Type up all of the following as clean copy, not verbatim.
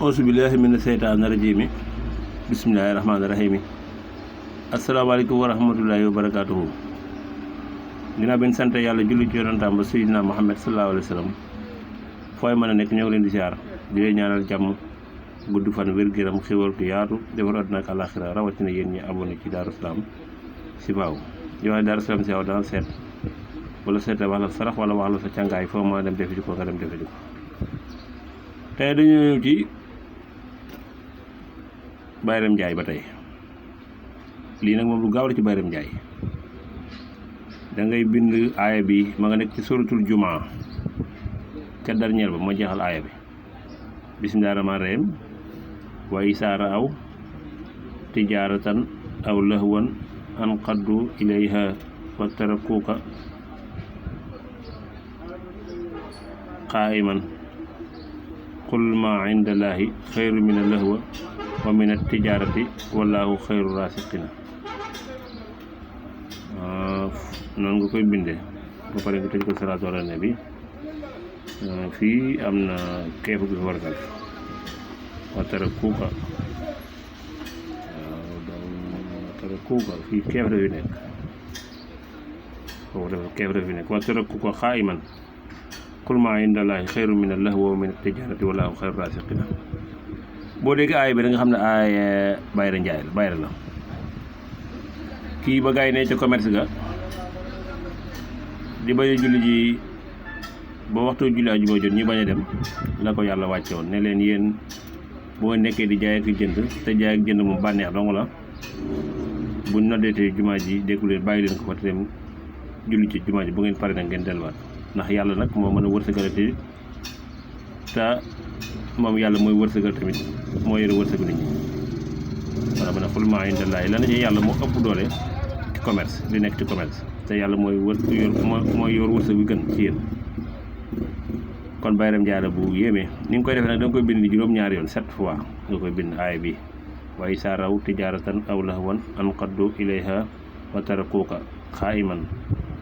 auzu billaahi mina seytaani rajiim bismillaahi rahmaani rahiim asalaamaaleykum wa rahmatullaahi wa barakaatuhu. ginnaaw bi ñu sant yàlla julli ci yonentam ba Seydina Muhammad sallallaahu alayhi wa sallam fooy mën a nekk ñoo ngi leen di siyaar di leen ñaanal jàmm gudd fan wér-gu-yaram xéwal gu yaatu defar àddina ak àllaaxira rawatina yéen ñi abonné ci Darou Salam Chifahou di wax Darou Salam Chifahou dana seet wala seet wax la sarax wala wax la sa càngaay foo mën a dem defe ji ko nga dem defe ji ko. tey dañu ñëw ci Bayre Ndiaye ba tey lii nag moom lu gaaw la ci Bayre Ndiaye da ngay bind aaya bi ma nga nekk ci suratul jumaa ca dernier ba ma jeexal aaya bi bismillaahi rahmaani rahiim wa isaara aw tijaaratan aw lahwan an qaddu ilayha wa tarakuuka qaa'iman qul maa inda llaahi xayru min al-lahwi wa min at-tijaarati wallaahu xayru raasiqiina. noonu nga koy bindee ba pare nga tëj ko salaatu ala nabi fii am na keef gu fi war a def wa tarakuuka fii keef la fi nekk foofu dafa keef la fi nekk wa tarakuuka qaa'iman qul maa inda llaahi xayru min al-lahwi wa min at-tijaarati wallaahu xayru raasiqiina. boo dégg aaya bi da nga xam ne aaya Bayre Ndiaye la Bayre la kii ba gars yi ne ca commerce ga di bañ a julli ji ba waxtu julli àjjuma jot ñu bañ a dem la ko yàlla wàcce woon ne leen yéen boo nekkee di jaay ak jënd te jaay ak jënd moom bànneex dong la buñ noddeetee jumaa ji déggu leen bàyyi leen ko fa te dem julli ci jumaa ji bu ngeen pare nag ngeen delluwaat ndax yàlla nag moo mën a wërsëgalate te moom yàlla mooy wërsëgal tamit moo yore wërsëgu nit ñi wala ma ne xul maa inda llaahi la na ci yàlla moo ëpp doole ci commerce di nekk ci commerce te yàlla mooy mooy yor wërsëg bi gën ci yéen. kon Bayre Ndiaye la bu yéeme ni nga koy defee nag da nga koy bind juróom-ñaari yoon 7 fois nga koy bind aaya bi wa izaa ra'aw tijaaratan aw lahwan inqaddu ilayhaa wa tarakuuka qaa'iman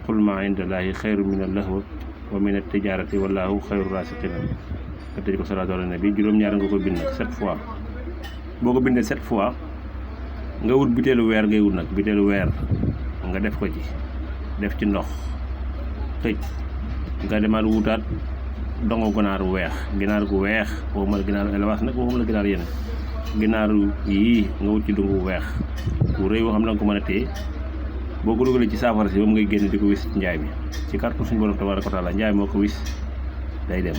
qul maa inda llaahi xayru min al-lahwi wa min at-tijaarati wallaahu xayru raasiqiina. nga tëj ko salaatu ala nabi juróom-ñaari nga koy bind nag 7 fois boo ko bindee 7 fois nga wut butéelu weer ngay wut nag butéelu weer nga def ko ci def ci ndox tëj nga demaat wutaat dongo ginaar gu weex waxuma la ginaaru élevage nag waxuma la ginaar yeneen ginaaru yii nga wut ci dungu bu weex bu rëy boo xam ne danga ko mën a téye boo ko dugalee ci saafara si moom ngay génn di ko wis ci njaay mi ci kàttu suñu borom tabaaraka wa taala njaay moo ko wis day dem.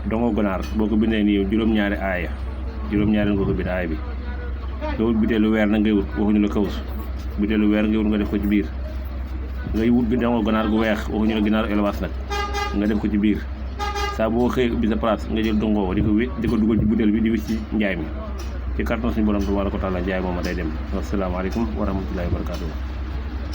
dongo ganaar boo ko bindee nii juróom-ñaari aaya juróom-ñaari nga ko bind aaya bi nga wut butéelu weer na ngay wut waxuñu la kawus butéelu weer ngay wut nga def ko ci biir ngay wut bi dongo ganaar gu weex waxuñu la ginaaru élevage nag nga def ko ci biir saa boo xëy ubbi sa place nga jël dongo di ko dugal ci butéel bi di wis ci njaay mi ci carton suñu borom tabaaraka wa taala njaay moom day dem. wasalaamaaleykum wa rahmatullaahi wa barakaatuh.